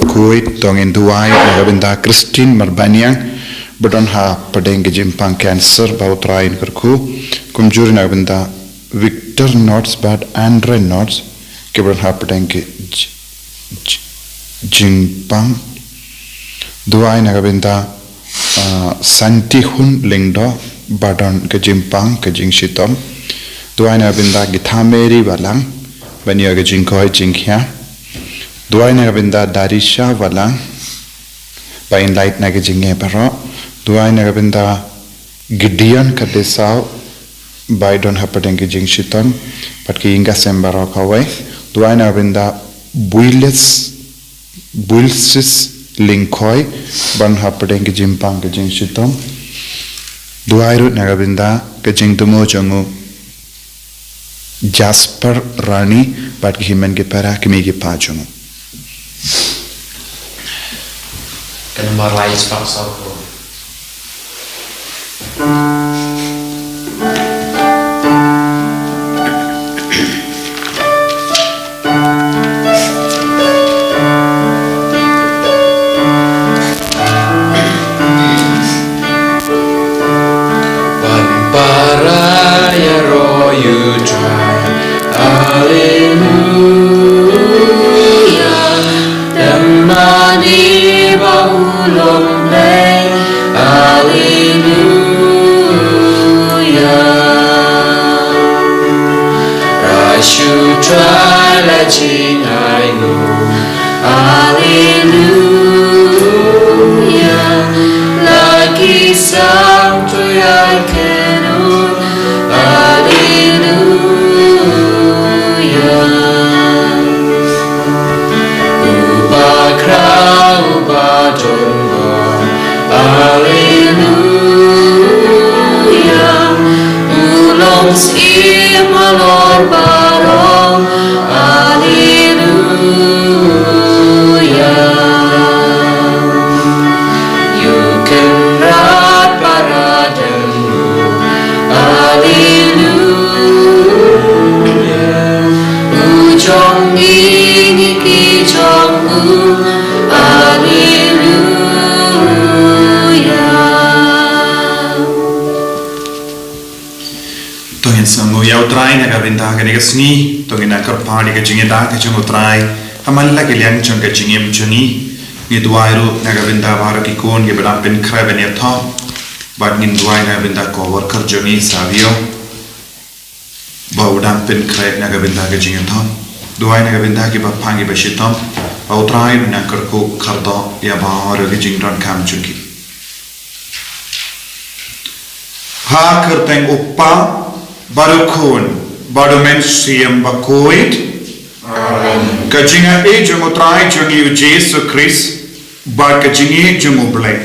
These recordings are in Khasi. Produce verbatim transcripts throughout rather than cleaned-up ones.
Kuwait, to ngin duwai na ka bynta Christine Marbaniang, ba don ha pdeng ka jingpang cancer, ba U Trai un kyrkhu. Kumjuh na ka bynta Victor Notes bad Andre Notes, ki ba don ha pdeng ka j-, j-, jingpang. Duwai na ka bynta, ah, Santi Hun Lyngdoh, ba don ka jingpang, ka jingshitom. Duwai na ka bynta Githameri Balang, ba ïoh ka jingkoit jingkhiah. Duwai na ka bynta Darisha Balang, ba in lait na ka jingeh baroh. Duwai na ka bynta Gideon Kadesaw, ba i don ha pdeng ka jingshitom, bad ki ïing ka sem baroh kawei. Duwai na ka bynta Builes, Builsis Lyngkhoi, ba don ha pdeng ka jingpang ka jingshitom. Duwai ruh na ka bynta ka jingthmu jong u Jasper Rani, bad ki hynmen ki para, ki mei ki pa jong u. Ka nambar lai spah saw. Wan para ïaroh ïa u Trai. Haleluya. Dang mane ba u long Blei. Haleluya. Ruh shu Trai la jingainguh. Haleluya. La ki sam to ïa kynnoh. Haleluya. U bakhraw, u badonbor. Haleluya. U long Syiem halor baroh. Haleluya. Ïa u Kynrad para dang. Haleluya. U jong ngi, ngi ki jong u. Haleluya. To ngin sngewnguh ïa U Trai na ka bynta kane ka sngi. To ngin nang kyrpad ïa ka jingïada ka jong U Trai ha man la ki liang jong ka jingim jong ngi. Ngi duwai ruh na ka bynta baroh ki khun kiba dang pynkhreh ban ïathoh, bad ngin duwai na ka bynta ka worker jong ngi Savio, ba u dang pynkhreh na ka bynta ka jingïathoh. Duwai na ka bynta kiba pang kiba shitom, ba U Trai un nang kyrkhu kyrdoh ïa baroh ki jingdonkam jong ki. Ha ka kyrteng U Kpa, bad U Khun, bad U Mynsiem Bakhuid. Amen. Ka jingaiei jong U Trai jong ngi U Jisu Khrist, bad ka jingïeit jong U Blei,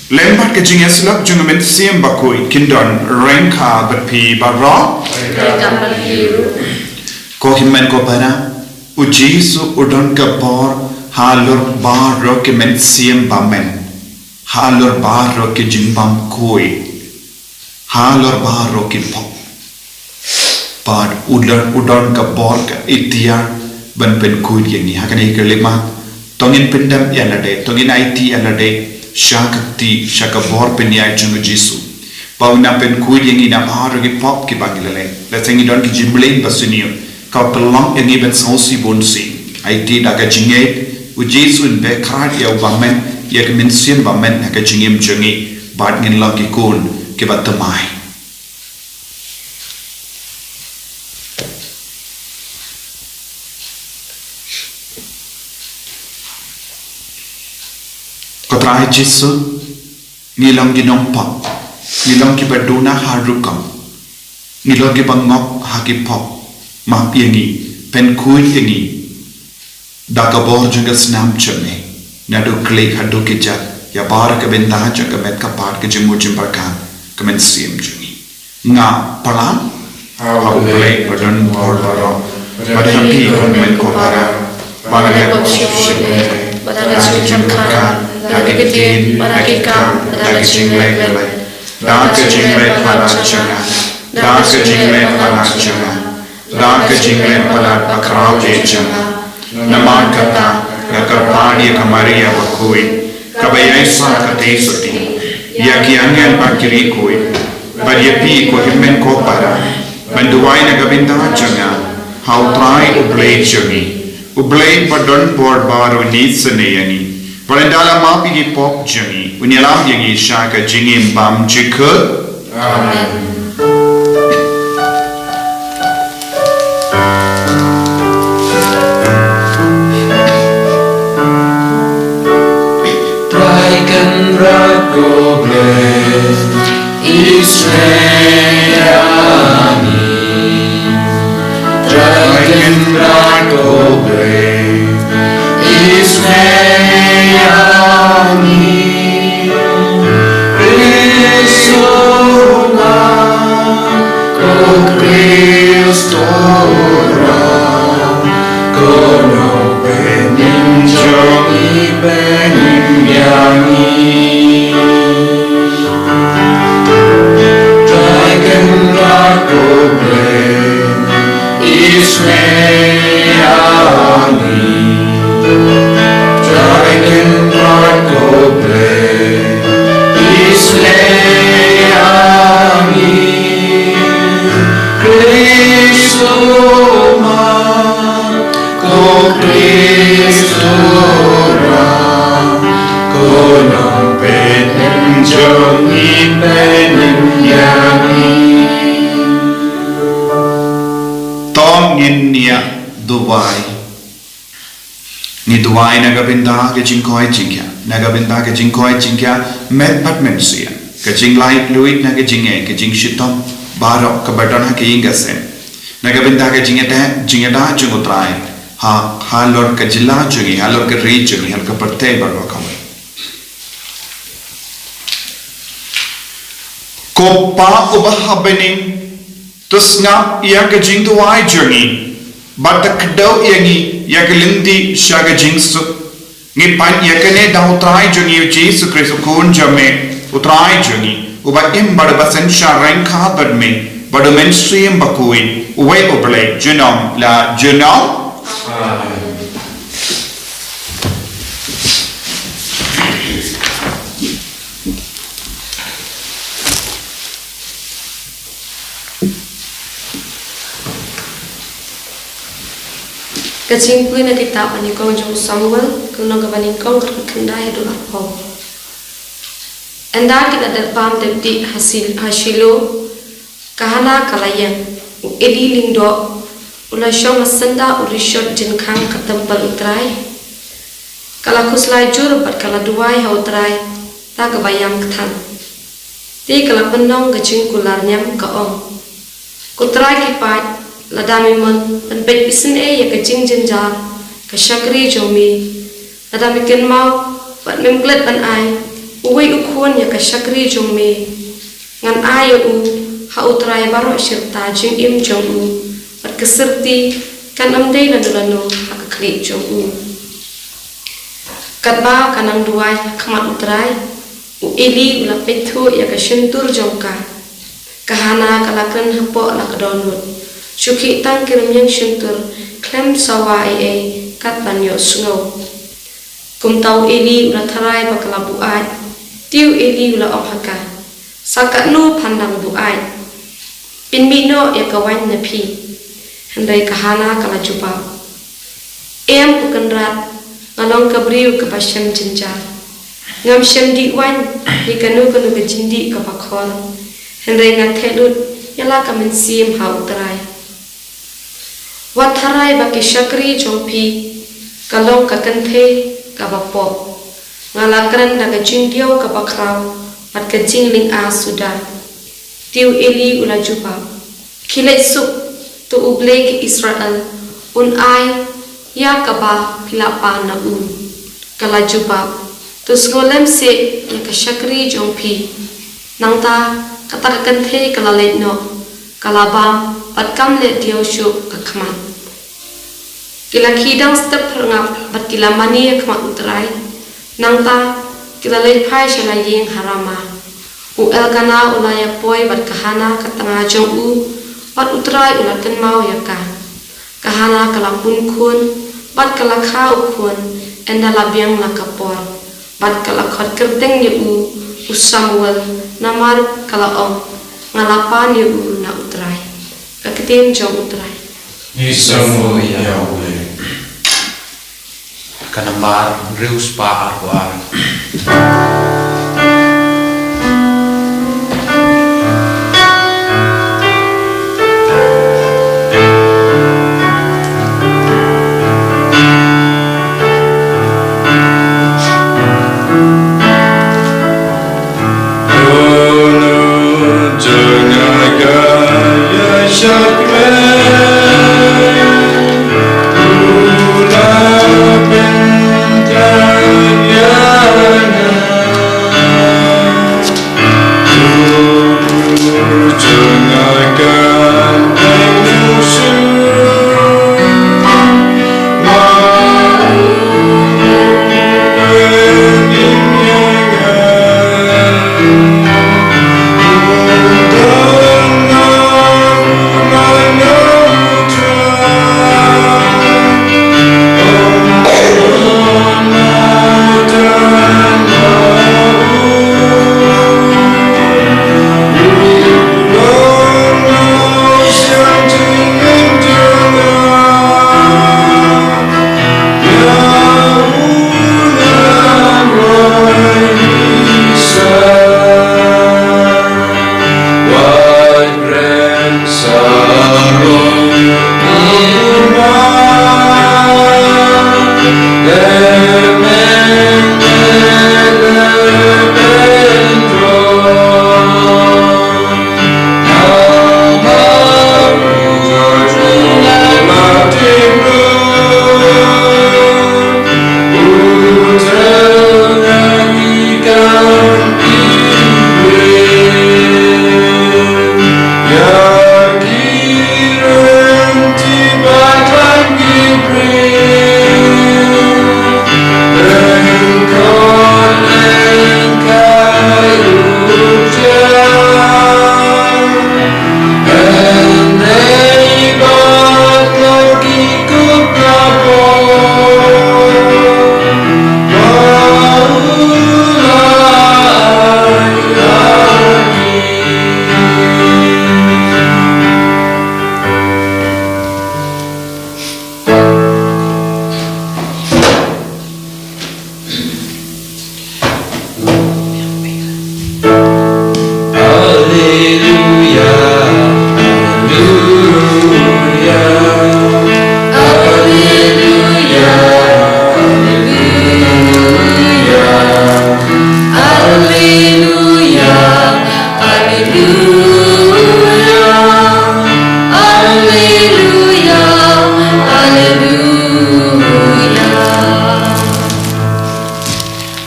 lem bad ka jingïasyllok jong U Mynsiem Bakhuid, kin don ryngkat bad phi baroh. Ryngkat bad phi ruh. Ko hynmen ko para, U Jisu u don ka bor halor baroh ki mynsiem bymman, halor baroh ki jingbymkhuid, halor baroh ki pop. Bad u don, u don ka bor ka iktiar ban pynkhuid ïa ngi. Ha kane ka lymmat, to ngin pyndem ïa lade, to ngin aiti ïa lade sha ka kti, sha ka bor pynïaid jong U Jisu, ba un nang pynkhuid ïa ngi na baroh ki pop kiba ngi la leh. Lehse ngi don ki jingmlien ba sniew, ka pynlong ïa ngi ban sngewsih bunsien. Aiti da ka jingngeit, U Jisu un beh khrat ïa u bymman, ïa ka mynsiem bymman ha ka jingim jong ngi, bad ngin long ki khun kiba thymmai. Ko Trai Jisu, ngi long ki nongpop, ngi long kiba duna ha rukom, ngi long kiba ngop ha ki pop. Map ïa ngi, pynkhuid ïa ngi da ka bor jong ka snam jong me, naduh klik haduh kjat, ïa baroh ka bynta jong ka met ka phad ka jingmut jingpyrkhat ka mynsiem jong ngi. Nga palat ha U Blei badonbor baroh, bad ha phi ko hynmen ko para, ba nga leh bad shu shu, bad ha ka jingpyrkhat, ha ka ktien, ha ki kam, ha ka jingleh, da ka jingleh palat jong nga, da ka jingleh palat jong nga, da ka jingleh palat bakhraw jong nga. Namar kata, Kyrpad ïa ka Maria bakhuid, kaba ïaisah katei shatei ïa ki angel bad ki riewkhuid, bad ïa phi ko hynmen ko para, ban duwai na ka bynta jong nga ha U Trai U Blei jong ngi. U Blei ba don bor baroh un isynei ïa ngi, bad ynda la map ïa ki pop jong ngi, un ïalam ïa ngi sha ka jingim bymjukut. Amen. Trai Kynrad ko Blei, isynei ïa ngi. Trai Kynrad ko Blei, isynei ïa ngi. Khrist u ma, ko Khrist u ram, ko Nongpynim jong ngi, pynim ïa ngi. Trai Kynrad ko Blei, isynei ïa ngi. Trai Kynrad ko Blei, isynei ïa ngi. Khrist u ma, ko Khrist u ram, ko Nongpynim jong ngi, pynim ïa ngi. To ngin ïa duwai. Ngi duwai na ka bynta ka jingkoit jingkhiah, na ka bynta ka jingkoit jingkhiah met bad mynsiem, ka jinglait luid na ka jingngeit, ka jingshitom baroh kaba don ha ka ïing ka sem, na ka bynta ka jingïada, jingïada jong U Trai ha, halor ka jylla jong ngi, halor ka ri jong ngi, halor ka pyrthei baroh kawei. Ko Pa uba ha bneng, to sngap ïa ka jingduwai jong ngi, bad to kdew ïa ngi ïa ka lynti sha ka jingsuk. Ngi pan ïa kane da U Trai jong ngi U Jisu Khrist, U Khun jong me, U Trai jong ngi, uba im bad uba synshar ryngkat bad me bad U Mynsiem Bakhuid, uwei U Blei, junom la junom. Amen. Ka jingpule na ka kitab ba nyngkong jong u Samuel, ka lynnong kaba nyngkong, ka dkhot khyndai haduh arphew. Ynda ki la dep bam dep dih ha Sil-, ha Shilo, ka Hana ka la ïeng, u Eli lyngdoh u la shong ha syndah u rishot jingkhang ka templ U Trai. Ka la khuslai jur bad ka la duwai ha U Trai da kaba ïam kthang. Te ka la pynlong ka jingkular niam, ka ong: Ko Trai ki paid, lada me mon ban peit isynei ïa ka jingjynjar ka shakri jong me, lada me kynmaw bad mem klet ban ai uwei u khun ïa ka shakri jong me, ngan ai ïa u ha U Trai baroh shi rta jingim jong u, bad ka syrti kan ym dei lano lano ha ka khlieh jong u. Katba ka nang duwai ha khmat U Trai, u Eli u la peit thuh ïa ka shyntur jong ka. Ka Hana ka la kren hapoh la ka dohnud. Shu khih tang ki rymmiang shyntur khlem sawa ei ei kat ban ïohsngew. Kumta u Eli u la tharai ba ka la buaid. Te u Eli u la ong ha ka: Sa katno phan dang buaid? Pynmih noh ïa ka waiñ na phi. Hynrei ka Hana ka la jubab: Em ko Kynrad, nga long ka briew kaba shem jynjar. Ngam shem dih waiñ ne kano kano ka jingdih kaba khor. Hynrei nga theh lut ïa la ka mynsiem ha U Trai. Wat tharai ba ki shakri jong phi ka long ka kynthei kaba pop. Nga la kren da ka jingdiaw kaba khraw bad ka jinglynga suda. Te u Eli u la jubab: Khie leit suk, to U Blei ki Israel un ai ïa kaba phi la pan na u. Ka la jubab: To sngewlem seh ïa ka shakri jong phi. Nangta kata ka kynthei ka la leit noh, ka la bam bad kam leh diaw shuh ka khmat. Ki la khie dang step pyrngap bad ki la mane ha khmat U Trai. Nangta ki la leit phai sha la ïing ha Rama. U Elkana u la ïa poi bad ka Hana ka tnga jong u, bad U Trai u la kynmaw ïa ka. Ka Hana ka la pun khun bad ka la kha u khun, Ynda la biang la ka por, bad ka la khot kyrteng ïa u, u Samuel, namar ka la ong, nga la pan ïa u na U Trai. Ka ktien jong U Trai. Ngi sngew ïa U Blei. Ka namar hynriew spah arphew ar.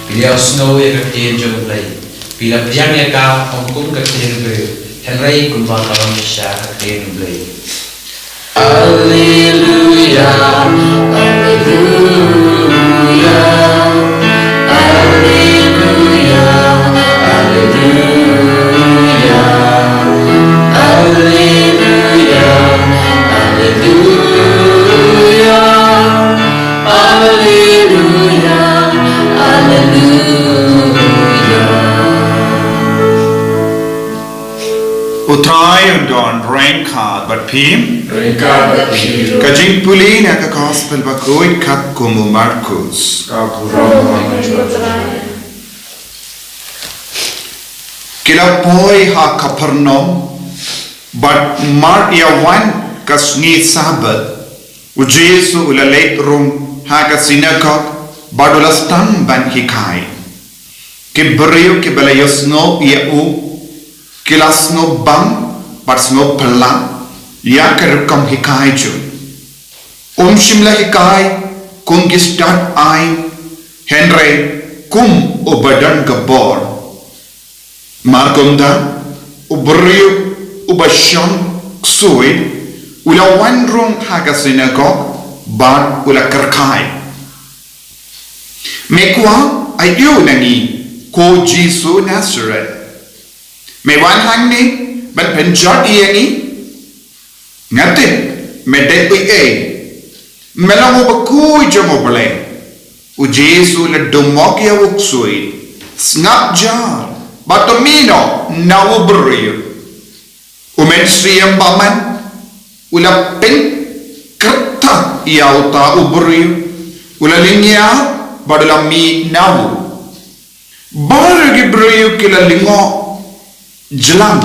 Phi la ïohsngew ïa ka ktien jong U Blei. Phi la pdiang ïa ka, ym kum ka ktien briew, hynrei kumba ka long shisha ka ktien U Blei. Alleluia, alleluia, alleluia, alleluia, alleluia, alleluia. Alleluia, alleluia. U Trai un don ryngkat bad phi. Ryngkat bad phi. Ka jingpule na ka Gospel bakhuid katkum u Markus. Ka burom ha U Trai. Ki la poi ha Kapernaum, bad mar ïa wan ka sngi Sabbath, U Jisu u la leit rung ha ka sinagog bad u la sdang ban hikai. Ki briew kiba la ïohsngew ïa u ki la sngewbang bad sngewphylla ïa ka rukom hikai jong u. Um shym la hikai kum ki stad aiñ, hynrei kum uba don ka bor. Mar kumta, u briew uba shong ksuid u la wan rung ha ka sinagog bad u la kyrkhu, Me kwah aïu na ngi, ko Jisu Nasaret? Me wan hangne ban pynjot ïa ngi? Nga tip me dei uei ei, me long u bakhuid jong U Blei. U Jisu u la dumok ïa u ksuid, sngap jar, bad to mih noh na u briew. U mynsiem bymman u la pynkyrthat ïa uta u briew, u la lyngngiar bad u la mih na u. Baroh ki briew ki la lyngngoh jlang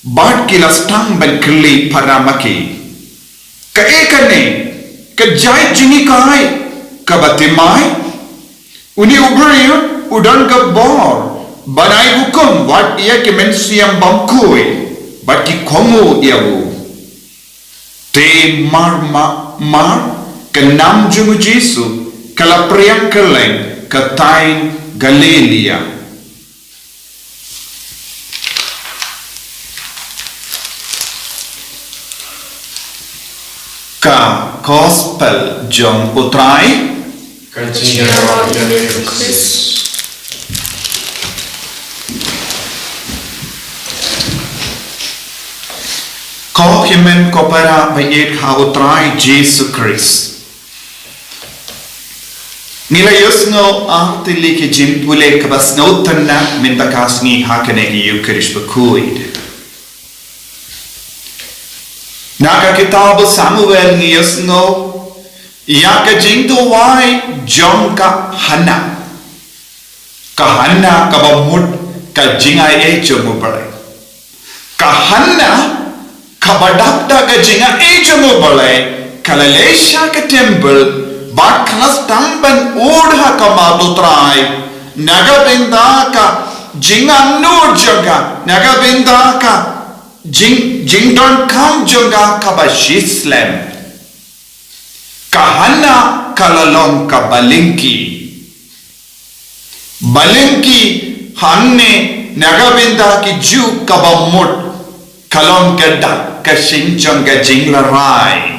bad ki la sdang ban kylli para ma ki, kaei kane ka jait jinghikai kaba timai? Une u briew u don ka bor ban ai hukum wat ïa ki mynsiem bymkhuid bad ki kohnguh ïa u. Te mar mar ka nam jong u Jisu ka la pyrshang kylleng ka thaiñ Galilaia. Ka Gospel jong u Trai. Ka jingïaroh ïa me Khrist. Ko hynmen ko para ba ïeit ha u Trai Jisu Khrist. Ngi la ïohsngew artylli ki jingpule kaba sngewtynnat mynta ka sngi ha kane ka Eukharist bakhuid. Na ka kitab u Samuel ngi ïohsngew ïa ka jingduwai jong ka Hana. Ka Hana kaba mut ka jingaiei jong u Blei. Ka Hana kaba dap da ka jingaiei jong u Blei, ka la leit sha ka temple bad ka la sdang ban ud ha khmat u Trai na ka bynta ka jingangnud jong ka, na ka bynta ka jing, jingdonkam jong ka kaba shislem. Ka Hana ka la long kaba lyngkhi. Ba lyngkhi hangne na ka bynta ki Jiw kaba mut ka long ka dak ka shin jong ka jinglarai.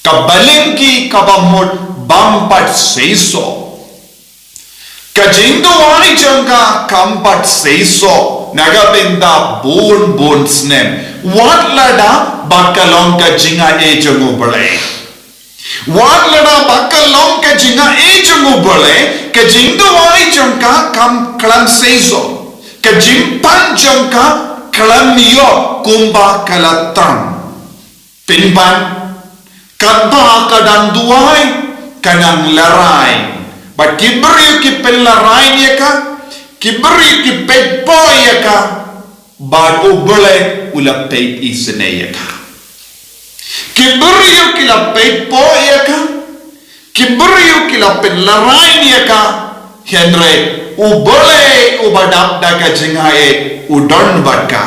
Kaba lyngkhi kaba mut bym pat seisoh. Ka jingduwai jong ka kam pat seisoh na ka bynta bun bun snem. Wat lada ba ka long ka jingaiei jong u Blei. Wat lada ba ka long ka jingaiei jong u Blei, ka jingduwai jong ka kam khlem seisoh. Ka jingpan jong ka khlem ïoh kumba ka la tam. Pynban, katba ka dang duwai, ka dang larai. Bad ki briew ki pynlarai ïa ka, ki briew ki peit poi ïa ka, bad u Blei u la peit isynei ïa ka. Ki briew ki la peit poi ïa ka, ki briew ki la pynlarai ïa ka, hynrei u Blei uba dap da ka jingaiei u don bad ka.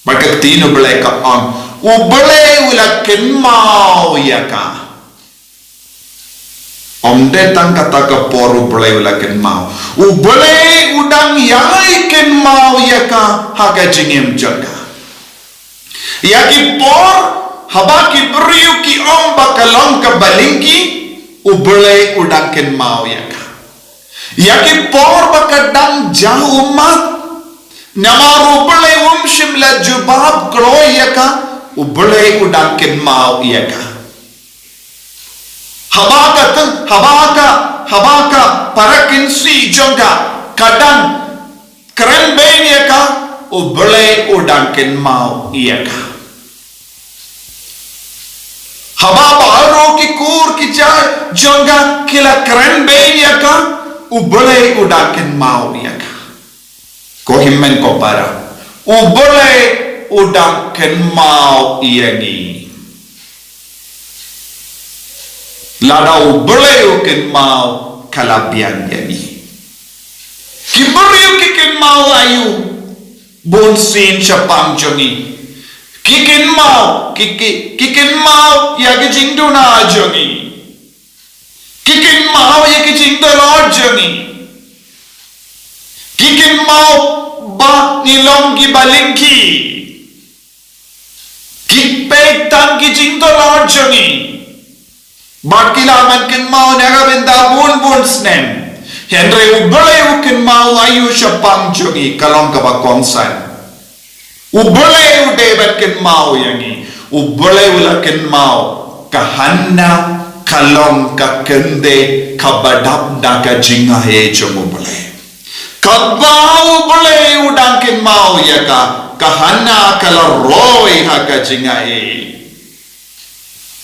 Bad ka ktien u Blei ka ong, u Blei u la kynmaw ïa ka. Ym dei tang kata ka por u Blei u la kynmaw. U Blei u dang ïai kynmaw ïa ka ha ka jingim jong ka. Ïa ki por haba ki briew ki ong ba ka long kaba lyngkhi, u Blei u dang kynmaw ïa ka. Ïa ki por ba ka dang jah ummat, namar u Blei um shym la jubab kloi ïa ka, u Blei u dang kynmaw ïa ka. Haba ka teng, haba ka, haba ka para kynsi jong ka ka dang kren beiñ ïa ka, u Blei u dang kynmaw ïa ka. Haba baroh ki kur ki jait jong ka ki la kren beiñ ïa ka, u Blei u dang kynmaw ïa ka. Ko hynmen ko para, u Blei u dang kynmaw ïa ngi. Lada u Blei u kynmaw, ka la biang ïa ngi. Ki briew ki kynmaw aïu? Bun sien shaphang jong ngi ki kynmaw, ki, ki, ki kynmaw ïa ki jingduna jong ngi. Ki kynmaw ïa ki jingdolor jong ngi. Ki kynmaw ba ngi long kiba lyngkhi. Ki peit tang ki jingdolor jong ngi. Bad ki lah ban kynmaw na ka bynta bun bun snem. Hynrei u Blei u kynmaw aïu shaphang jong ngi, ka long kaba kongsan. U Blei u dei ban kynmaw ïa ngi. U Blei u la kynmaw ka Hanna, ka long ka kynthei kaba dap da ka jingai jong U Blei. Kaba U Blei u dang kynmaw ïa ka, ka Hana ka la roi ha ka jingai.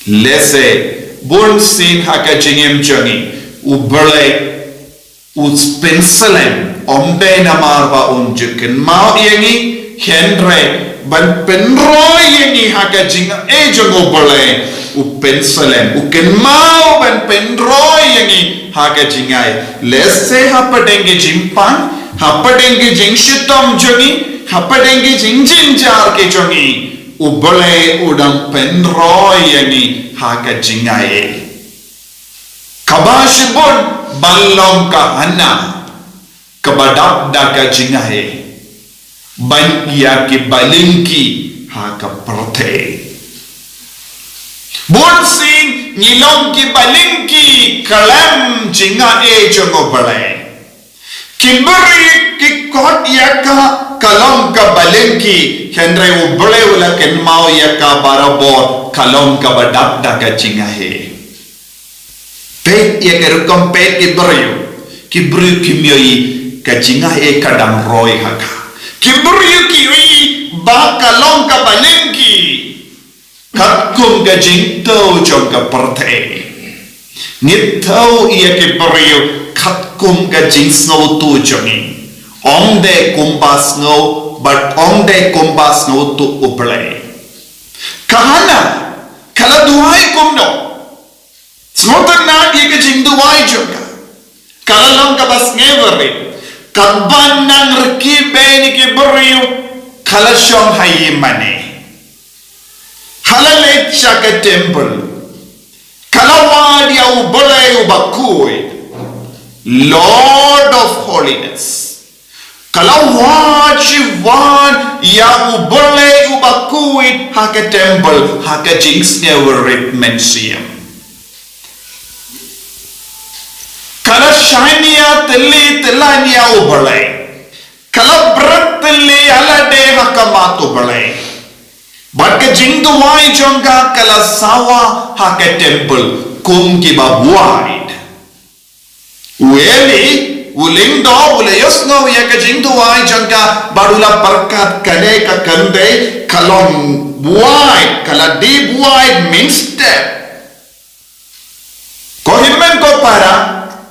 Lehse, bun sien ha ka jingim jong ngi, U Blei u pynslem, ym dei namar ba un ju kynmaw ïa ngi, hynrei ban pynroi ïa ngi ha ka jingai jong U Blei, u pynslem, u kynmaw ban pynroi ïa ngi ha ka jingai. Lehse hapdeng ki jingpang, hapdeng ki jingshitom jong ngi, hapdeng ki jingjynjar ki jong ngi, U Blei u dang pynroi ïa ngi ha ka jingai. Kaba shibun ban long ka Hana, kaba dap da ka jingai, ban ïa ki balyngki ha ka pyrthei. Bun sien ngi long ki balyngki khlem jingai jong U Blei. Ki briew ki khot ïa ka ka long ka balyngki, hynrei U Blei u la kynmaw ïa ka barabor ka long kaba dap da ka jingai. Peit ïa ka rukom peit ki briew, ki briew kim ïohi ka jingai ka dang roi ha ka. Ki briew ki ïohi ba ka long ka balyngki. Katkum ka jingthew jong ka pyrthei, ngi thew ïa ki briew katkum ka jingsngewthuh jong ngi. Ym dei kumba sngew, bad ym dei kumba sngewthuh U Blei. Ka Hana ka la duwai kumno? Sngewtynnat ïa ka jingduwai jong ka. Ka la long kaba sngewrit. Katba nang rkhie beiñ ki briew, ka la shong ha ïingmane. Ha la leit sha ka temple. Ka la wad ïa U Blei uba khuid, Lord of Holiness. Ka la wad shi wad ïa U Blei uba khuid ha ka temple, ha ka jingsngewrit mynsiem. Ka la shaniah tylli tyllan ïa U Blei. Ka la bret tylli ïa lade ha khmat U Blei. Bad ka jingduwai jong ka ka la sawa ha ka temple kum kiba buaid. U Eli u lyngdoh, u la ïohsngew ïa ka jingduwai jong ka, bad u la pyrkhat kane ka kynthei ka long buaid, ka la die buaid mynstep. Ko hynmen ko para,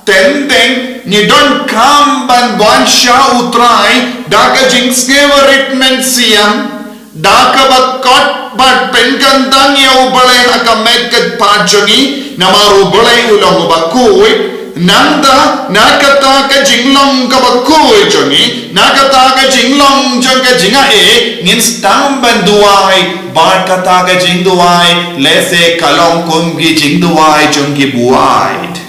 teng teng ngi donkam ban wan sha U Trai da ka jingsngewrit mynsiem, da kaba kot bad pynkyntang ïa U Blei ha ka met ka phad jong ngi, namar U Blei u long uba khuid. Nangta na kata ka jinglong kaba khuid jong ngi, na kata ka jinglong jong ka jingai, ngin sdang ban duwai bad kata ka jingduwai, lehse ka long kum ki jingduwai jong ki buaid.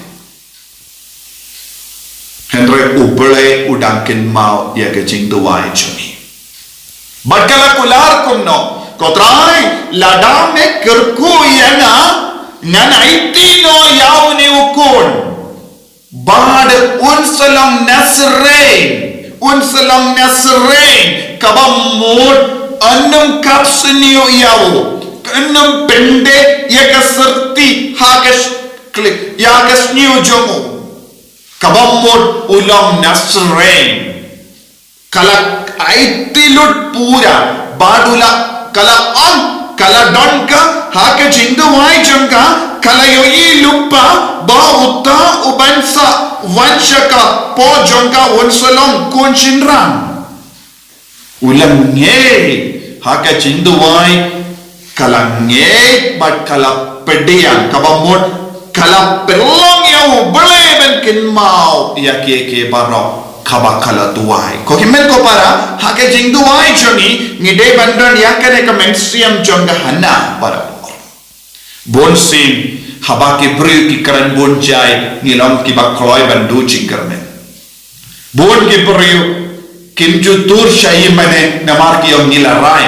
Hynrei U Blei u dang kynmaw ïa ka jingduwai jong ngi. Bad ka la kular kumno? Ko Trai, lada me kyrkhu ïa nga, ngan aiti noh ïa une u khun. Bad un sa long Nazarene, un sa long Nazarene, kaba mut un ym kap sniew ïa u, un ym pyndep ïa ka syrti ha ka sh-, klik, ïa ka sniew jong u. Kaba mut u long Nazarene. Ka la aiti lut pura, bad u la, ka la ong, ka la don ka ha ka jingduwai jong ka, ka la ïohi lypa ba uta uban sa wan sha ka por jong ka un sa long khun shynrang. U la ngeit ha ka jingduwai, ka la ngeit bad ka la pdiang, kaba mut ka la pynlong ïa U Blei ban kynmaw ïa kiei kiei baroh kaba ka la duwai. Ko hynmen ko para, ha ka jingduwai jong ngi, ngi dei ban don ïa kane ka mynsiem jong ka Hana baroh. Bun sien, haba ki briew ki kren bun jait, ngi long kiba kloi ban duh jingkyrmen. Bun ki briew kim ju tur sha ïingmane namar ki ong ngi la rai.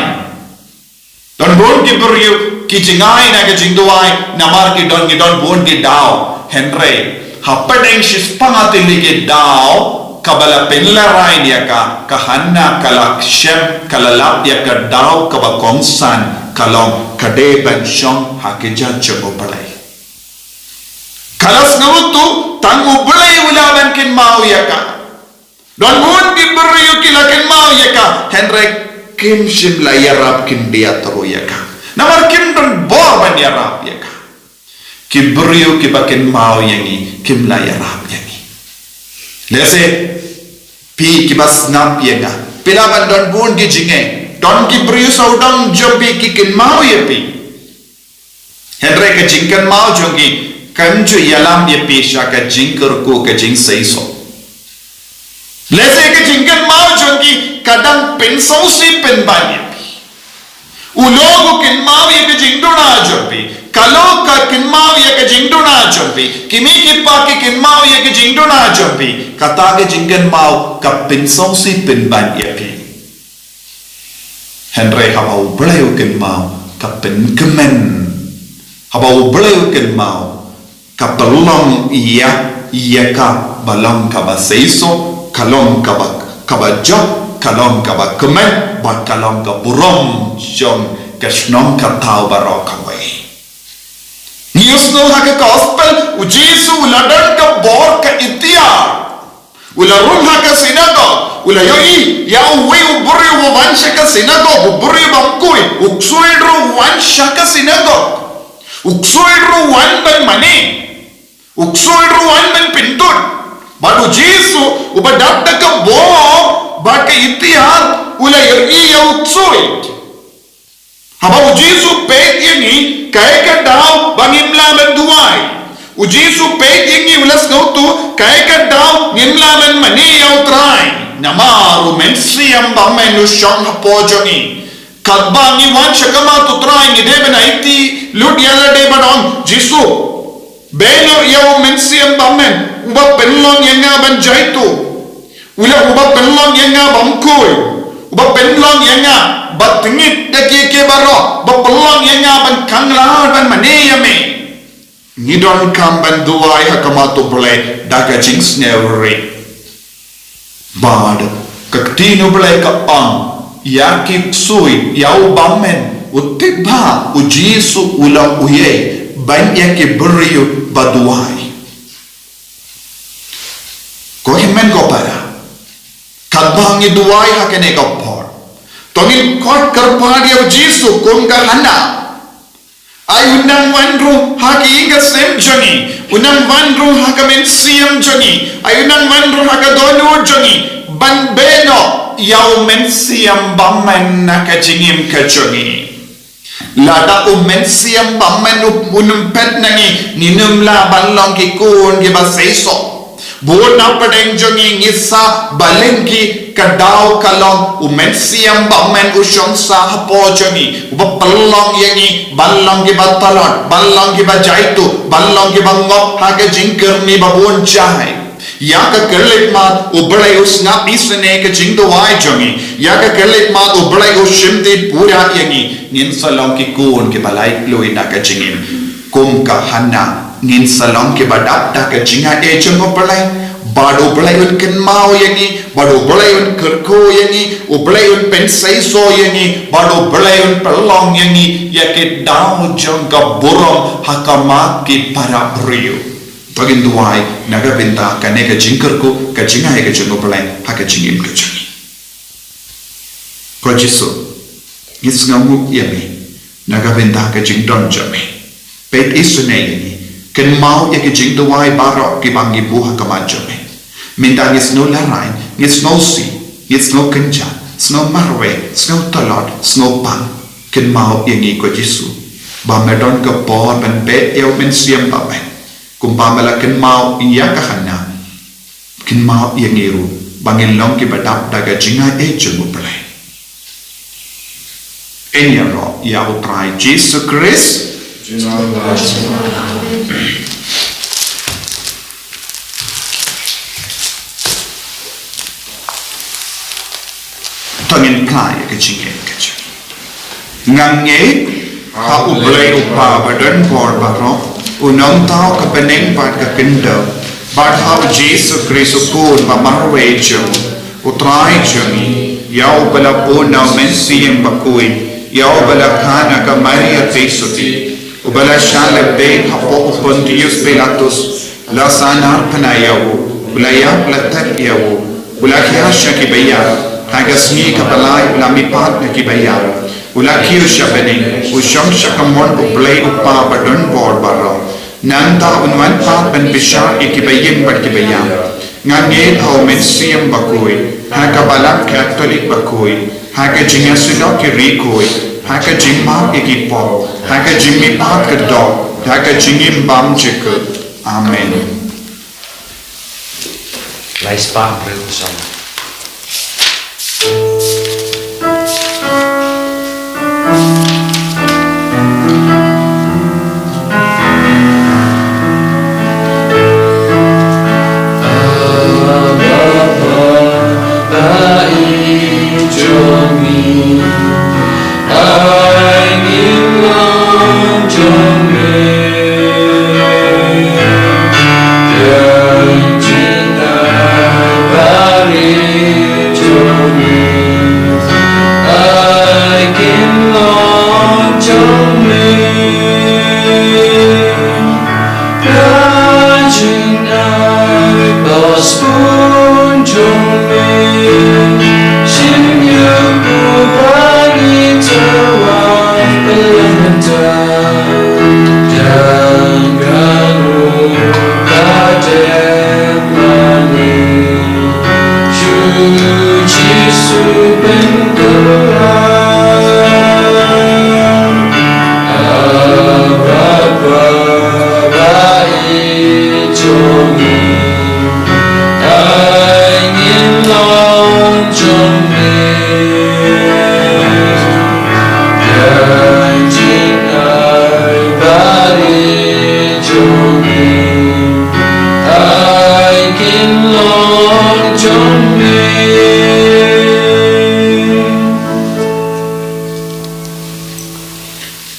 Don bun ki briew ki jngai na ka jingduwai namar ki don, ki don bun ki daw. Hynrei hapdeng shispah tylli ki daw kaba la pynlehraiñ ïa ka, ka Hana ka la shem, ka la lap ïa ka daw kaba kongsan, ka long ka dei ban shong ha ka ïing jong U Blei. Ka la sngewthuh tang U Blei u lah ban kynmaw ïa ka. Don bun ki briew ki la kynmaw ïa ka, hynrei kim shym la ïarap khyndiat ruh ïa ka. Namar kim don bor ban ïarap ïa ka. Ki briew kiba kynmaw ïa ngi kim la ïarap ïa ngi. Lehse phi kiba sngap ïa nga, phi lah ban don bun ki jingeh. Don ki briew sawdong jong phi ki kynmaw ïa phi. Hynrei ka jingkynmaw jong ki kam ju ïalam ïa phi sha ka jingkyrkhu, ka jingseisoh. Lehse ka jingkynmaw jong ki ka dang pynsngewsih pynban ïa phi. U lok u kynmaw ïa ka jingduna jong phi. Ka lok ka kynmaw ïa ka jingduna jong phi. Ki mei ki pa ki kynmaw ïa ka jingduna jong phi. Kata ka jingkynmaw ka pynsngewsih pynban ïa phi. Hynrei haba U Blei u kynmaw ka pynkmen. Haba U Blei u kynmaw ka pynlong ïa, ïa ka ba long kaba seisoh, ka long kaba, kaba jop, ka long kaba kmen, bad ka long ka burom jong ka shnong ka thaw baroh kawei. Ngi ïohsngew ha ka gospel, U Jisu u la don ka bor ka iktiar. U la rung ha ka sinagog, u la ïohi ïa uwei u briew u wan sha ka sinagog, u briew bym khuid, u ksuid ruh u wan sha ka sinagog. U ksuid ruh u wan ban mane. U ksuid ruh u wan ban pyntud. Bad U Jisu uba dap da ka bor bad ka iktiar, u la ïohi ïa u ksuid. Haba U Jisu peit ïa ngi, kaei ka daw ba ngim lah ban duwai. U Jisu peit ïa ngi, u la sngewthuh kaei ka daw ngim lah ban mane ïa U Trai. Namar U Mynsiem Bymmen u shong hapoh jong ngi. Katba ngi wan sha khmat U Trai ngi dei ban aiti lut ïa lade bad ong, Jisu, beh noh ïa U Mynsiem Bymmen uba pynlong ïa nga ban jaituh. U la, uba pynlong ïa nga bym khuid, uba pynlong ïa nga ba tngit da kiei kiei baroh, ba pynlong ïa nga ban khanglad ban mane ïa me. Ngi donkam ban duwai ha khmat U Blei da ka jingsngewrit. Bad ka ktien U Blei ka ong, ïa ki ksuid, ïa u bymmen, u tip ba U Jisu u long uei ban ïa ki briew ba duwai. Ko hynmen ko para, katba ngi duwai ha kane ka por, to ngin khot kyrpad ïa U Jisu kum ka Hanna. Ai u nang wan ruh ha ka ïing ka sem jong ngi, u nang wan ruh ha ka mynsiem jong ngi, ai u nang wan ruh ha ka dohnud jong ngi, ban beh noh ïa U Mynsiem Bymmen na ka jingim ka jong ngi. Lada U Mynsiem Bymmen u, um peit na ngi, ngim lah ban long ki khun kiba seisoh. Bun na pdeng jong ngi ngi sah ba lyngkhuh, ka daw ka long U Mynsiem Bymmen u shong sah hapoh jong ngi, uba pynlong ïa ngi ban long kiba tlot, ban long kiba jaituh, ban long kiba ngop ha ka jingkyrni ba bun jait. Ïa ka khyllipmat U Blei u sngap isynei ka jingduwai jong ngi. Ïa ka khyllipmat U Blei u shimti pura ïa ngi. Ngin sa long ki khun kiba laitluid na ka jingim. Kum ka Hanna, ngin sa long kiba dap da ka jingaiei jong U Blei. Bad U Blei un kynmaw ïa ngi, bad U Blei un kyrkhu ïa ngi, U Blei un pynseisoh ïa ngi, bad U Blei un pynlong ïa ngi ïa ki daw jong ka burom ha khmat ki para briew. To ngin duwai na ka bynta kane ka jingkyrkhu, ka jingaiei ka jong U Blei ha ka jingim ka jong ngi. Ko Jisu, ngi sngewnguh ïa me na ka bynta ka jingdon jong me. Peit isynei ïa ngi, kynmaw ïa ki jingduwai baroh kiba ngi buh ha khmat jong me. Mynta ngi sngew larai, ngi sngewsih, ngi sngew kynjah, sngew marwei, sngew tlot, sngew pang. Kynmaw ïa ngi ko Jisu, ba me don ka bor ban beh ïa U Mynsiem Bymmen. Kumba me la kynmaw ïa ka Hanna, kynmaw ïa ngi ruh ba ngin long kiba dap da ka jingaiei jong U Blei. Yn ïaroh ïa U Trai Jisu Khrist. To ngin phla ïa ka jingngeit ka jong ngi. Nga ngeit ha U Blei U Kpa ba don bor baroh, U Nongthaw ka bneng bad ka khyndew, bad ha U Jisu Khrist U Khun ba marwei jong U Trai jong ngi, ïa uba la bun na U Mynsiem Bakhuid, ïa uba la kha na ka Maria Theisotti. Uba la shah leh beiñ hapoh u Pontius Pilatus, la sahnarphna ïa u, u la ïap, la tep ïa u, u la hiar sha kiba ïap, ha ka sngi kaba lai u la mihpat na kiba ïap, u la kiew sha bneng, u shong sha kamon U Blei U Kpa badonbor baroh. Nangta un wan pat ban bishar ïa kiba ïeng bad kiba ïap. Ngan ngeit ha u Mynsiem Bakhuid, ha ka Balang Katholik bakhuid, ha ka jingïasyllok ki riewkhuid, ha ka jingmap ïa ki pop, ha ka jingmihpat ka doh, ha ka jingim bymjukut. Amen. Lai spah briew song.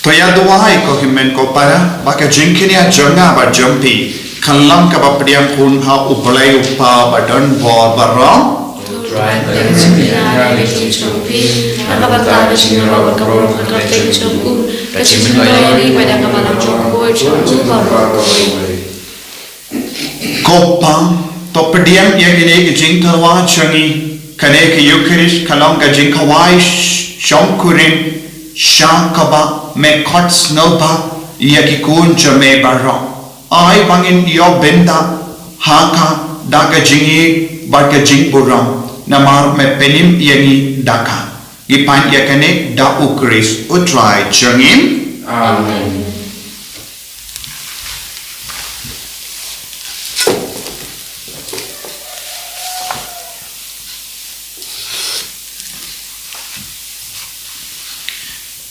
To ïa duwai ko hynmen ko para, ba ka jingkynnoh jong nga bad jong phi kan long kaba pdiang khun ha U Blei U Kpa badonbor baroh. Ko Pa, to pdiang ïa kane ka jingtyrwa jong ngi, kane ka Eukharist ka long ka jingkhawai sh-, shongkurim, sha kaba me khot sngewbha ïa ki khun jong me baroh. Ai ba ngin ïoh bynta ha ka da ka jingïeit bad ka jingburom, namar me pynim ïa ngi da ka. Ngi pan ïa kane da U Khrist U Trai jong ngi. Amen.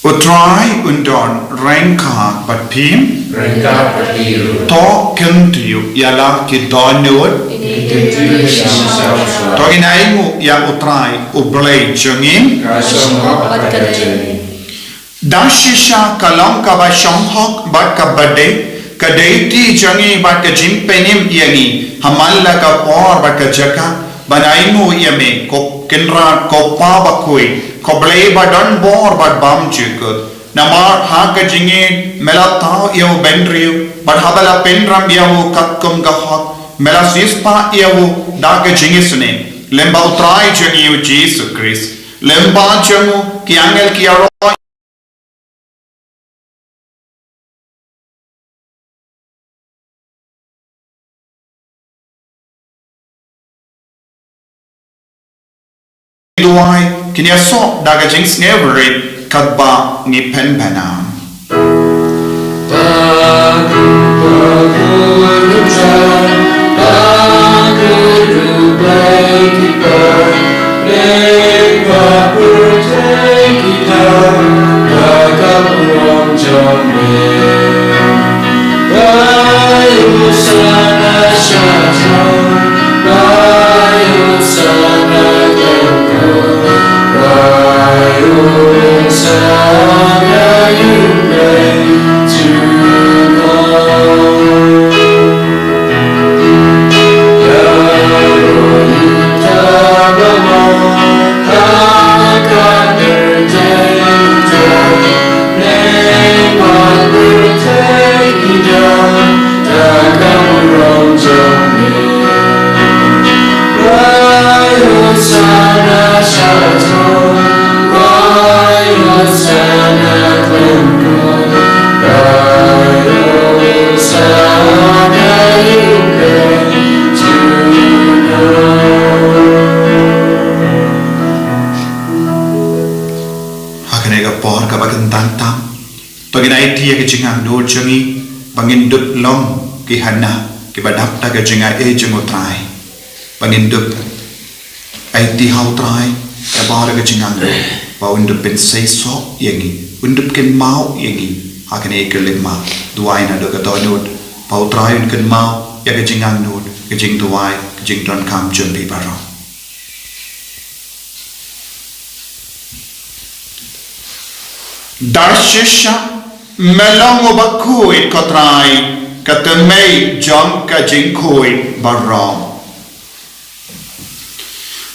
U Trai un don ryngkat bad phi. Ryngkat bad phi ruh. To khyndiat ïa la ki dohnud. Ngin khyndiat ïa la ki dohnud. To ngin ainguh ïa U Trai U Blei jong ngi. Ka shong hok bad ka dei. Da shisha ka long kaba shong hok bad kaba dei, ka dei ti jong ngi bad ka jingpynim ïa ngi ha man la ka por bad ka jaka ban ainguh ïa me, ko Kynrad, ko Pa bakhuid, ko Blei badonbor bad bymjukut. Namar ha ka jingïeit me la thaw ïa u bynriew, bad haba la pynrem ïa u katkum ka hok, me la siewspah ïa u da ka jingisynei. Lyngba U Trai jong ngi U Jisu Khrist, lyngba jong u ki angel ki ïaroh duwai, kin ïasoh da ka jingsngewrit katba ngi pynbna. por kaba kyntan tam, to ngin aiti ïa ka jingangnud jong ngi, ba ngin dup long ki Hana kiba dap da ka jingai jong U Trai, ba ngin dup aiti ha U Trai ïa baroh ka jingangnud, ba un dup pynseisoh ïa ngi, un dup kynmaw ïa ngi ha kane ka lynti. Duwai naduh ka dohnud, ba U Trai un kynmaw ïa ka jingangnud, ka jingduwai, ka jingdonkam jong phi baroh. Da shisha me long uba khuid, ko Trai, ka tymmen jong ka jingkhuid baroh.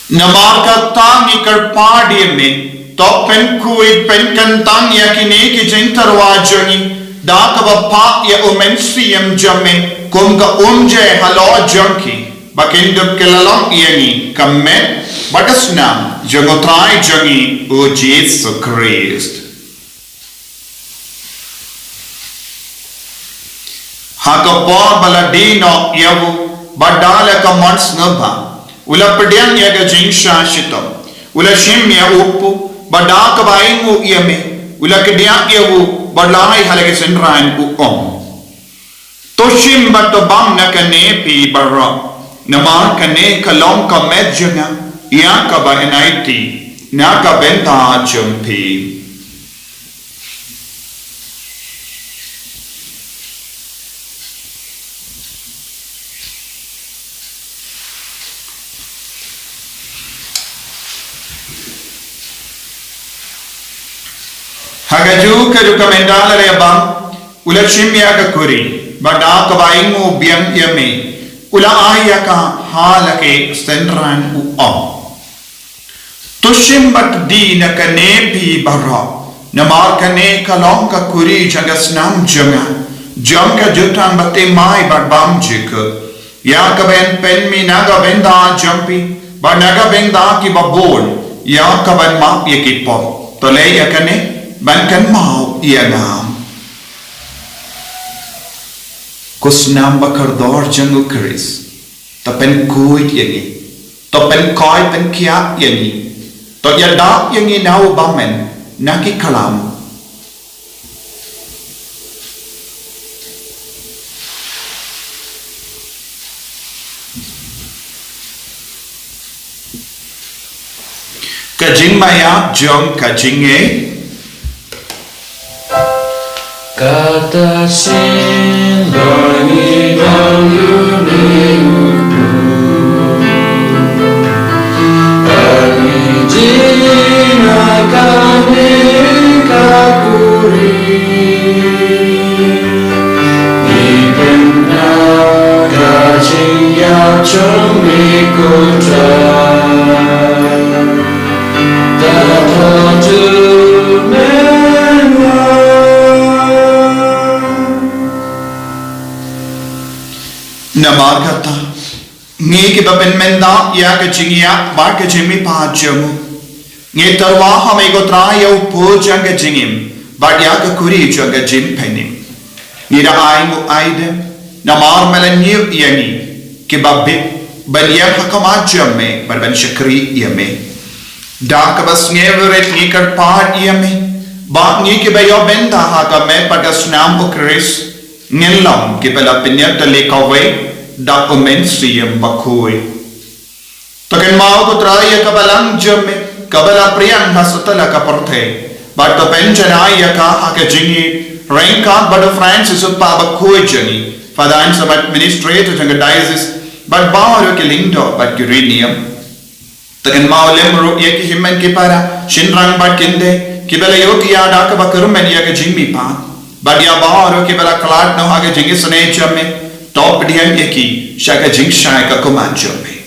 Namar kata ngi kyrpad ïa me, to pynkhuid pynkyntang ïa kine ki jingtyrwa jong ngi da kaba phah ïa U Mynsiem jong me kum ka umjai halor jong ki, ba kin dup kylla long ïa ngi ka met bad ka snam jong U Trai jong ngi U Jisu Khrist. Ha ka por ba la die noh ïa u, bad da la ka mon sngewbha, u la pdiang ïa ka jingshah shitom, u la shim ïa u kpu, bad da kaba ainguh ïa me, u la kdiah ïa u, bad la ai ha la ki synran, u ong: To shim bad to bam na kane phi baroh, namar kane ka long ka met jong nga, ïa kaba yn aiti na ka bynta jong phi. Ha kajuh ka ruh ka mynta la dep bam, u la shim ïa ka kuri, bad da kaba ainguh biang ïa me, u la ai ïa ka ha la ki synran, u ong: To shim bad to die na kane phi baroh, namar kane ka long ka kuri jong ka snam jong nga, jong ka jutang bathymmai bad bymjukut, ïa kaba yn pynmih na ka bynta jong phi bad na ka bynta kiba bun, ïa kaban map ïa ki pop. To leh ïa kane ban kynmaw ïa nga. Ko snam bakordor jong U Khrist, to pynkhuid ïa ngi, to pynkoit pynkhiah ïa ngi, to ïada ïa ngi na u bymman na ki khlam. Ka jingmaïa jong ka jingngeit. Kata sien ba ngi dang ïohi u Trai, ba ngi die na kane ka kuri. Ngi pynbna ka jingïap jong me ko Trai. Ta thaw jur mynta. Namar kata, ngi kiba pynmynta ïa ka jingïap bad ka jingmihpat jong u, ngi tyrwa ha me ko Trai ïa u pud jong ka jingim bad ïa ka kuri jong ka jingpynim. Ngi da ainguh aidem namar me la ñiew ïa ngi kiba bit ban ïeng ha khmat jong me bad ban shakri ïa me. Da kaba sngewrit ngi kyrpad ïa me ba ngi kiba ïoh bynta ha ka met bad ka snam U Khrist, ngin long kiba la pynïap da lade kawei da U Mynsiem Bakhuid. To kynmaw ko Trai ïa ka balang jong me kaba la pdiang ha satlak ka pyrthei, bad to pynjanai ïa ka ha ka jingïeit ryngkat bad u Francis u kpa bakhuid jong ngi, Father Anselm administrator jong ka diocese, bad baroh ki lyngdoh bad ki riewniam. To kynmaw lem ruh ïa ki hynmen ki para, shynrang bad kynthei kiba la ïohthiah da kaba kyrmen ïa ka jingmihpat, bad ïa baroh kiba la khlad noh ha ka jingisynei jong me. To pdiang ïa ki sha ka jingshai ka khmat jong me.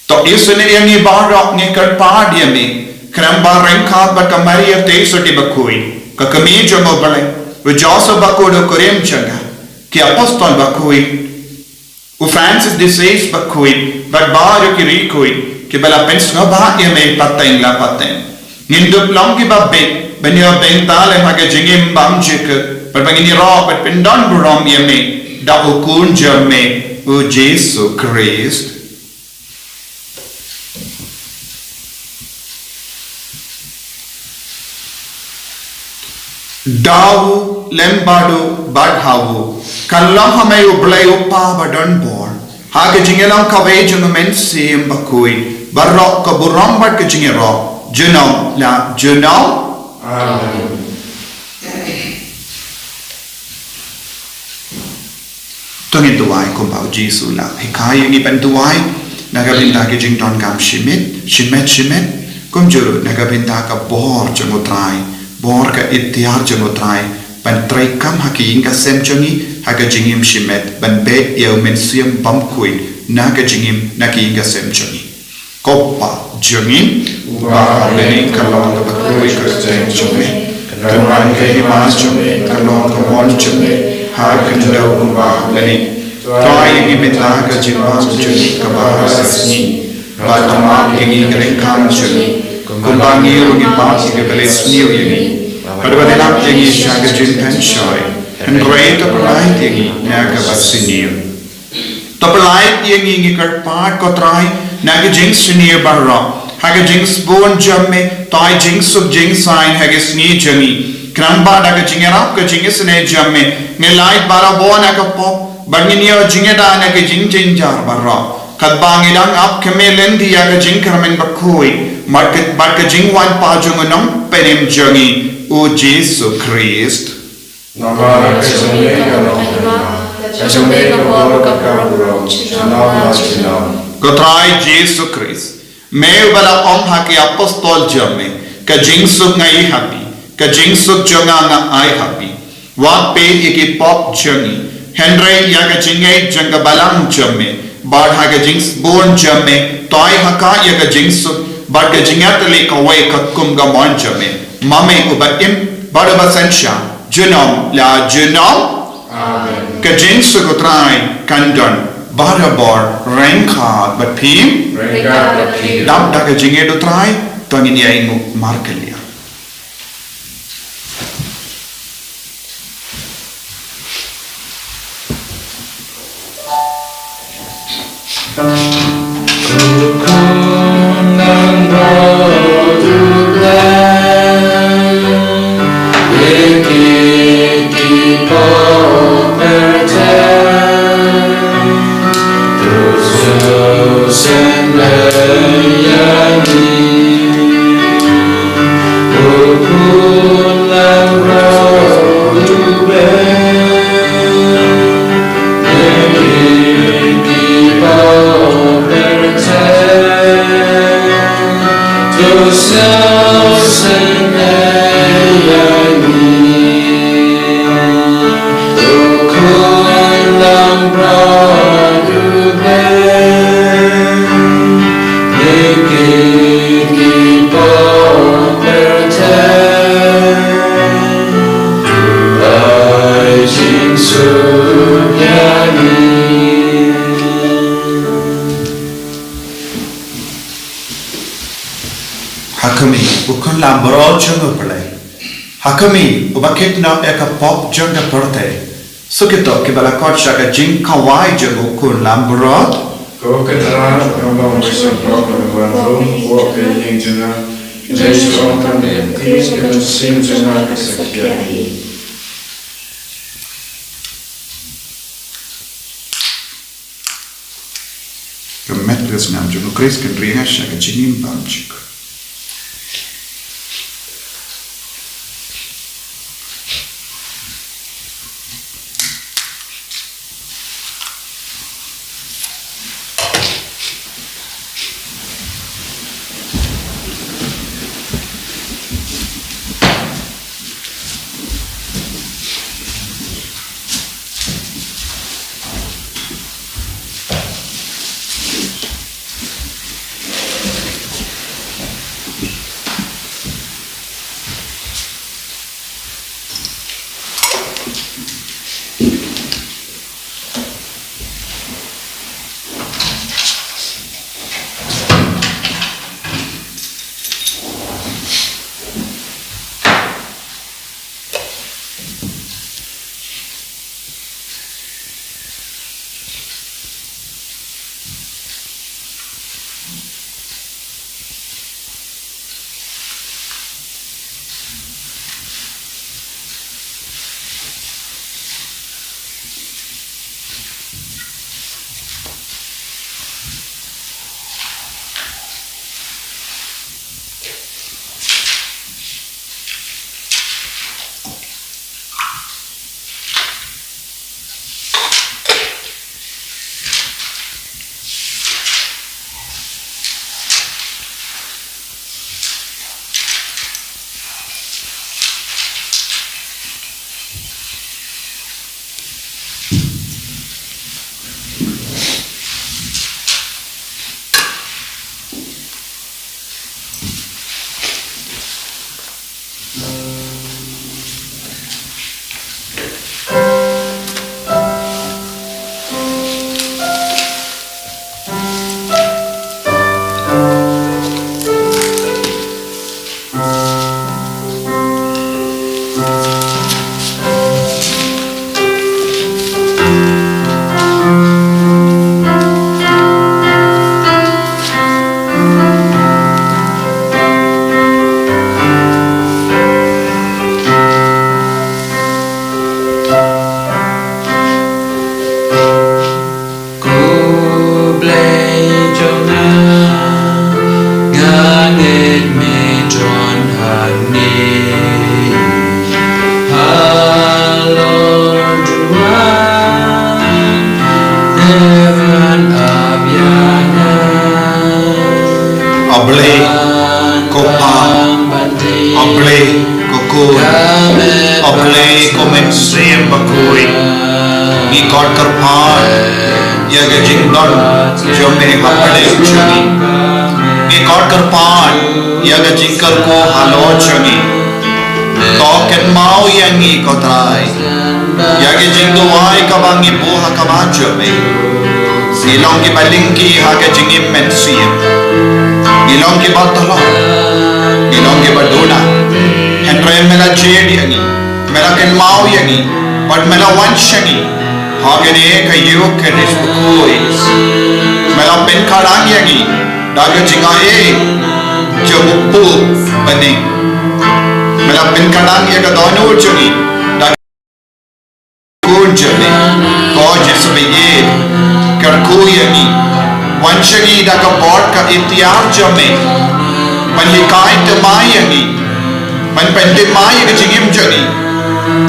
To isynei ïa ngi baroh, ngi kyrpad ïa me, khnang ba ryngkat bad ka Maria Theisotti ti bakhuid, ka kmie jong U Blei, u Joseph bakhuid u kurim jong ka, ki apostol bakhuid, u Francis de Sales bakhuid bad baroh ki riewkhuid kiba la pynsngewbha ïa me pateng la pateng, ngin dup long kiba bit ban ïoh bynta lem ha ka jingim bymjukut, bad ba ngin ïaroh bad pyndonburom ïa me da u Khun jong me u Jisu Khrist. Da u lem bad u bad ha u. Kan long ha me u Blei u Kpa ba don bor, ha ka jingïalong kawei jong u Mynsiem Bakhuid, baroh ka burom bad ka jingïaroh, junom la junom. Amen. To ngin duwai kumba u Jisu u la hikai ïa ngi ban duwai, na ka bynta ki jingdonkam shimet, shimet, shimet, kumjuh ruh na ka bynta ka bor jong u Trai, bor ka iktiar jong u Trai, ban treikam ha ki ïing ki sem jong ngi, ha ka jingim shimet, ban beh ïa u Mynsiem Bakhuid na ka jingim, na ki ïing ki sem jong ngi. Ko Kpa jong ngi uba ha bneng, ka long kaba kyrkhu ïa ka kyrteng jong me. Kan wan ka hima jong me, kan long ka mon jong me ha ka khyndew kumba ha bneng. Trei ïa ngi mynta ka jingbam jong ngi kaba ha ka sngi, bad map ïa ngi ki ryngkat jong ngi, kumba ngi ruh ngi map ïa kiba la sniew ïa ngi. Bad wat ïalap ïa ngi sha ka jingpynshoi, hynrei to pynlait ïa ngi na kaba sniew. To pynlait ïa ngi, ngi kyrpad ko Trai, na ki jingsniew baroh, ha ka jingsbun jong me, to ai jingsuk jingsaiñ ha ka sngi jong ngi. Khnang ba da ka jingïarap ka jingisynei jong me, ngin lait barabor na ka pop, bad ngin ïoh jingïada na ki jingjynjar baroh, katba ngi dang ap kyrmen lynti ïa ka jingkyrmen bakhuid, bad ka, bad ka jingwan pat jong u Nongpynim jong ngi, u Jisu Khrist. Namar ka jong me ka long ka hima, ka jong me ka bor bad ka burom, junom la junom. Ko Trai Jisu Khrist, me uba la ong ha ki apostol jong me, ka jingsuk nga ai ha phi, ka jingsuk jong nga nga ai ha phi. Wat peit ïa ki pop jong ngi, hynrei ïa ka jingngeit jong ka balang jong me, bad ha ka jingsbun jong me, to ai ha ka ïa ka jingsuk, bad ka jingïatylli kawei katkum ka mon jong me. Ma me uba im, bad uba synshar, junom la junom. Amen. Ka jingsuk u Trai kan don barabor ryngkat bad phi. Ryngkat bad phi. Dap da ka jingngeit u Trai, to ngin ïa ainguh markylliang. Ha khmih, u khun lambrot jong U Blei. Ha khmih, uba kit noh ïa ka pop jong ka pyrthei. Suk ïa kito kiba la khot sha ka jingkhawai jong u khun lambrot. Ko Kynrad, ngi ong ba me sngewthuh ban wan rung, buh ka ïing jong nga. Hynrei shu ong tang ïa kane ka mynsiem jong nga ka sa khia hi. Ka met ka snam jong U Khrist kan ri ïa nga sha ka jingim bymjukut. Kyrpad ïa ka jingdon jong me ha pdeng jong ngi. Ngi kyrpad ïa ka jingkyrkhu halor jong ngi. To kynmaw ïa ngi ko Trai, ïa ka jingduwai kaba ngi buh ha khmat jong me. Ngi long kiba lyngkhuh ha ka jingim mynsiem. Ngi long kiba thlot, ngi long kiba duna. Hynrei me la jied ïa ngi, me la kynmaw ïa ngi, bad me la wan sha ngi. Ha kane ka ïing ka ri bakhuid, me la pynkhlaiñ ïa ngi da ka jingaiei jong u Kpa bneng. Me la pynkhlaiñ ïa ka dohnud jong ngi da ka Khun jong me, ko Jisu baieit, kyrkhu ïa ngi. Wan sha ngi da ka bor ka iktiar jong me. Ban hikai thymmai ïa ngi. Ban pynthymmai ïa ka jingim jong ngi.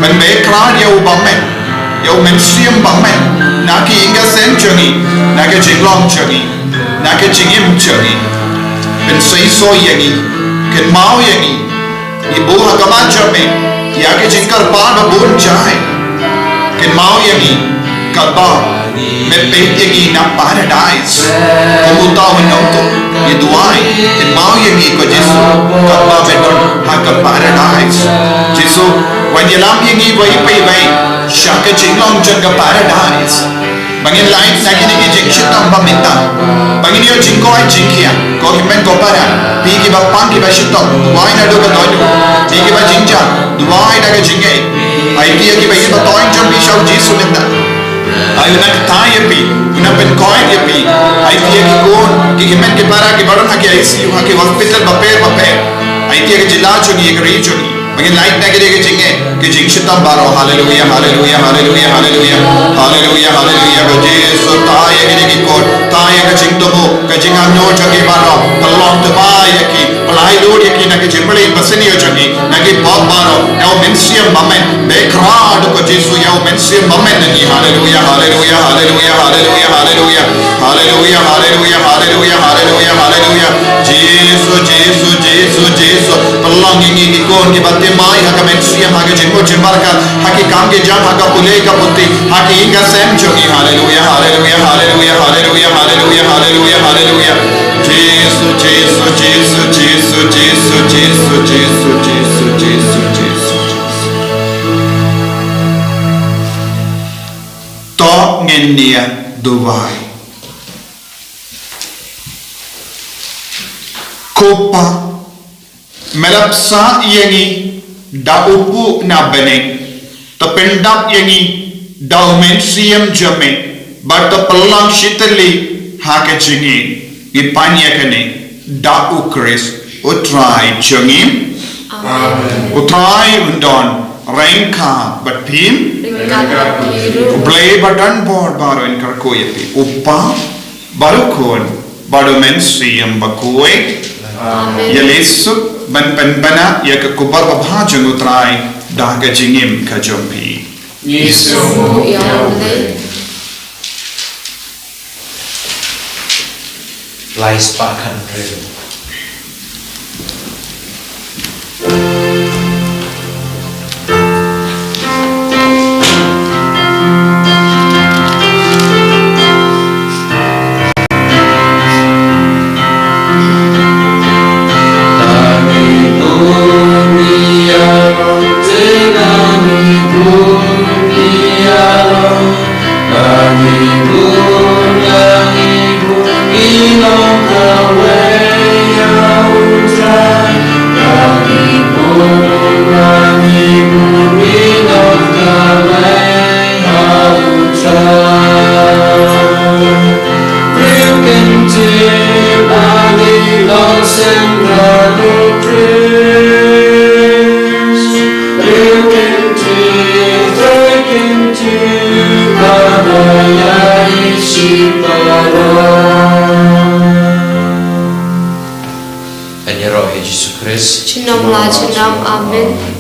Ban bakhraw ïa u bymman, ïa u mynsiem bymman, na ki ïing ki sem jong ngi, na ka jinglong jong ngi, na ka jingim jong ngi. Pynseisoh ïa ngi, kynmaw ïa ngi. Ngi buh ha khmat jong me ïa ka jingkyrpad ba bun jait. Kynmaw ïa ngi katba me peit ïa ngi na paradais. Kum uta u nongtuh, ngi duwai, kynmaw ïa ngi ko Jisu, katba me don ha ka paradais. Jisu, wan ïalam ïa ngi iwei pa iwei sha ka jinglong jong ka paradais. Ba ngin lait na kine ki jingshitom ba mynta. Ba ngin ïoh jingkoit jingkhiah. Ko hynmen ko para, phi kiba pang kiba shitom, duwai naduh ka dohnud. Phi kiba jingjia, duwai da ka jingngeit. Aiti ïa kiba ïeit ba thoh jong phi sha u Jisu mynta. Ai u nang kyrteng ïa phi, u nang pynkoit ïa phi. Aiti ïa ki khun, ki hynmen ki para kiba don ha ki I C U, ha ki hospital bapher bapher. Aiti ïa ka jylla jong ngi, ïa ka ri jong ngi. Ba ngin lait na kine ki jingngeit, ki jingshitom baroh. Haleluia, haleluia, haleluia, haleluia. Haleluia, haleluia, ko Jisu, thaw ïa kine ki khun, thaw ïa ka jingthmu, ka jingangnud jong ki baroh. Pynlong thymmai ïa ki, pynlait lut ïa ki na ki jingpyrshah basniew jong ki, na ki pop baroh. Ïa u mynsiem bymman, bakhraw ko Jisu, ïa u mynsiem bymman na ngi. Haleluia, haleluia, haleluia, haleluia, haleluia. Haleluia, haleluia, haleluia, haleluia, haleluia. Jisu, Jisu, Jisu, Jisu. Pynlong ïa ngi ki khun kiba thymmai ha ka mynsiem, ha ka jingmut jingpyrkhat, ha ki kam ki jam, ha ka pule ka puthi, ha ki ïing ka sem jong ngi. Haleluia, haleluia, haleluia, haleluia, haleluia, haleluia, haleluia. Jisu, Jisu, Jisu. To ngin ïa duwai. Ko Pa, me la pynshai ïa ngi da u Kpa na bneng, to pyndap ïa ngi da u Mynsiem jong me, bad to pynlong shitylli ha ka jingim. Ngi pan ïa kane da u Khrist u Trai jong ngi. Amen. U Trai un don ryngkat bad phi. Ryngkat bad phi ruh. U Blei ba don bor baroh un kyrkhu ïa phi, u Kpa, bad u Khun, bad u Mynsiem Bakhuid. Amen. Ïa leit suk ban pynbna ïa ka khubor babha jong u Trai da ka jingim ka jong phi. Ngi sngewnguh ïa u Blei. Lai spah khathynriew. Kan ïaroh ïa Jisu Khrist. Junom la junom, amen.